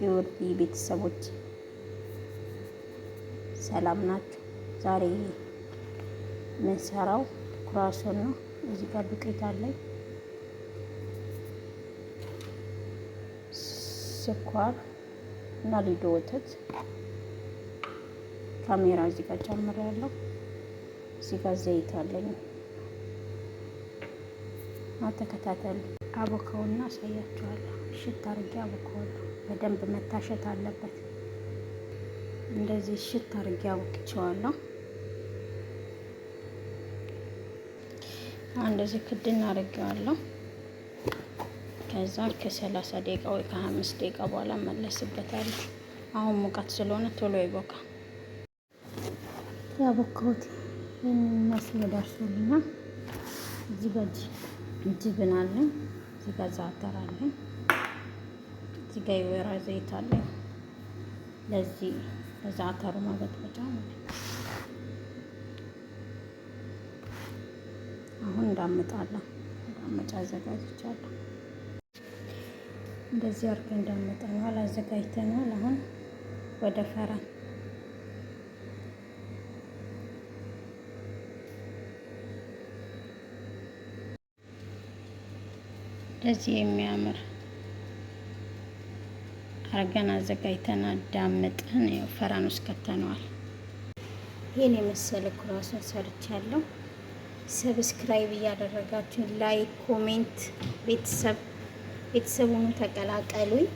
የወርዲ ቤተሰቦች ሰላም ናችሁ? ዛሬ የምንሰራው croissant ነው። እዚህ ጋር ዱቄት አለኝ፣ ስኳር እና ሊዶ ወተት፣ ካሜራ እዚህ ጋር ጨምሬያለሁ። እዚህ ጋር ዘይት አለኝ። ተከታተሉ። አቦካውና አሳያችኋለሁ። እሽት አድርጌ አቦካዋለሁ። በደንብ መታሸት አለበት። እንደዚህ እሽት አድርጌ አቦክቸዋለሁ። እንደዚህ ክድን አድርጌዋለሁ። ከዛ ከ30 ደቂቃ ወይ ከ25 ደቂቃ በኋላ መለስበታለሁ። አሁን ሙቀት ስለሆነ ቶሎ ይቦካል። ያቦካሁት ይህንን ደርሶልኛል። እዚህ ጋር جبن አለኝ። እዚህ ጋር زعتر አለኝ። እዚህ ጋር የወይራ ዘይት አለኝ። ለዚህ ለዛተሩ ማበጥበጫ ማለት ነው። አሁን እንዳምጣለሁ። እንዳመጫ አዘጋጅቻለሁ። እንደዚህ አድርገን እንዳምጠነዋል፣ አዘጋጅተነዋል። አሁን ወደ فرن እንደዚህ የሚያምር አርገን አዘጋጅተን አዳምጠን ያው فرن ውስጥ ከተነዋል። ይህን የመሰለ croissant ሰርቻለሁ። Subscribe እያደረጋችሁ like፣ comment ቤተሰብ ቤተሰቡን ተቀላቀሉኝ።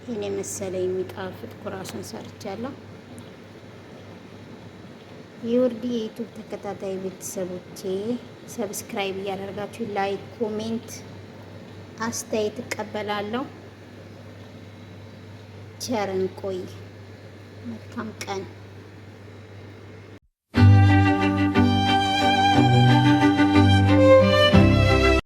ይህን የመሰለ የሚጣፍጥ croissant ሰርቻለሁ። የወርዲ የ YouTube ተከታታይ ቤተሰቦቼ subscribe እያደረጋችሁ like፣ comment አስተያየት እቀበላለሁ። ቸርን ቆይ። መልካም ቀን።